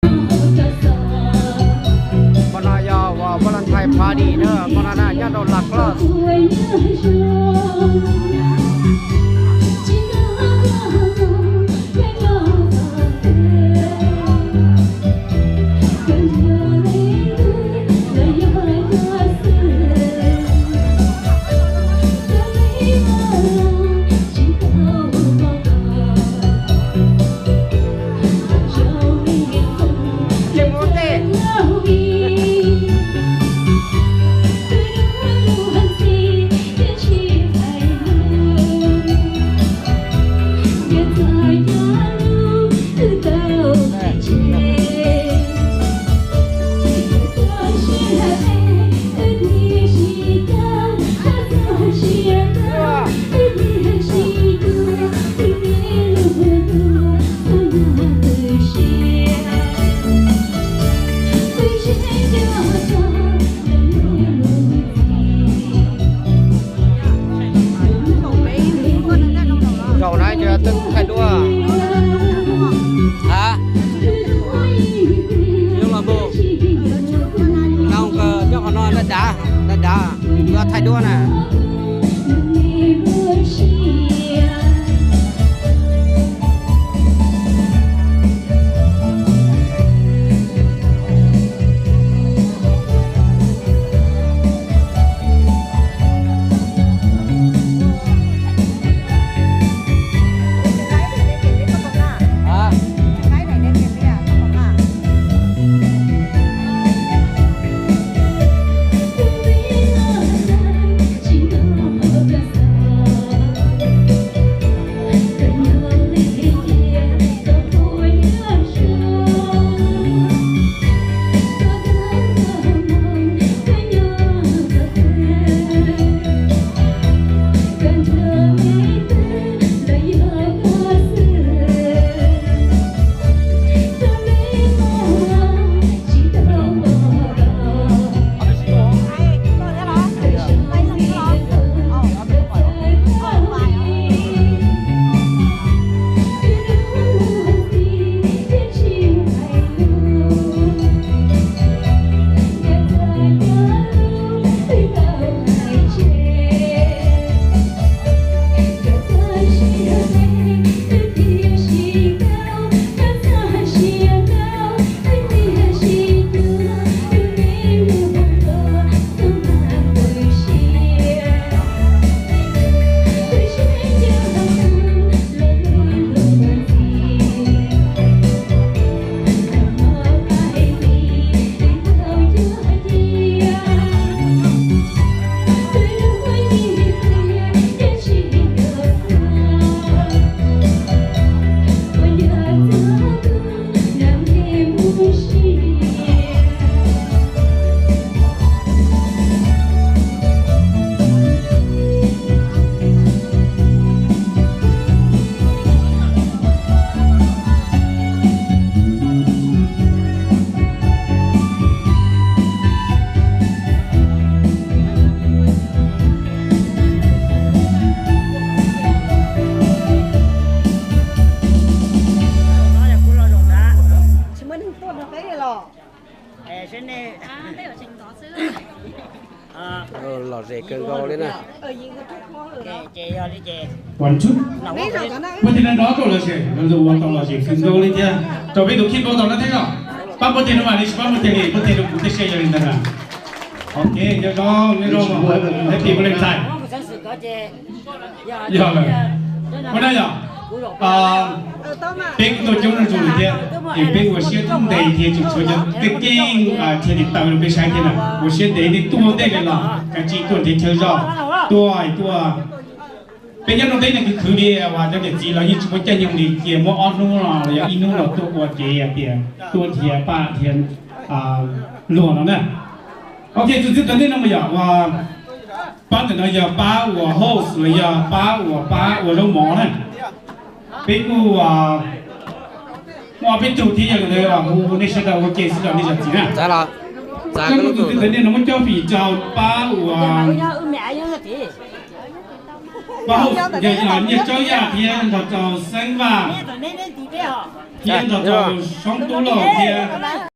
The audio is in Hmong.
Hmo no yog uas Valentine party na, hmo no na nyob rau Las Close. Zaum no ces twb thaij duab. Hab? Zoo los mus. Nyob qhov no dab dav, dab dav, yuav thaij duab na. Lom zem kawg nkaus li na. Puab thiaj nrov tau lom zem, ua tau lom zem kawg nkaus li thiab. Rau peb tus kheej npau taws no thiab os. Pab puab tiag no mas li tsis pab puab tiag li, puab tiag rau kuv thiaj sai yog li ntawd na. Ok, nco zoo, nco zoo, happy Valentine. Yog lawm. Ua dab yog peb kuj tuaj coob leej zoo li thiab, es peb ua siab ntev thiab tseem tshuav cov keej keej thiaj li tawm rau peb saib thiab na. Ua siab ntev thiab tuaj ntej li los kav tsij tuaj nrhiav chaw zog, tuaj tuaj. Peb nyob nroog teb neeg khwv khwv li, uas cov niam txiv los yeej tsis muaj caij nyoog li, cia muab ob hnub los yog ib hnub los tuaj ua kev hais tias tuaj nrhiav paj nrhiav luag no na. Ok, txuas ntxiv tom ntej no mas yog uas pab ntawm no yog pab uas host los yog pab uas pab ua zaub mov na. Peb kuj muaj peb tug thiab yog li ntawd hu nej sawv daws ua ke xwb los nej zam txim na. Txawm kuv tus txiv ntawd nej no muab cob fim rau pab uas pab host yog Nyiaj Tsaub Yaj thiab nrog rau Xeeb Vaj. Cia nrog rau Soob Tub Lauj thiab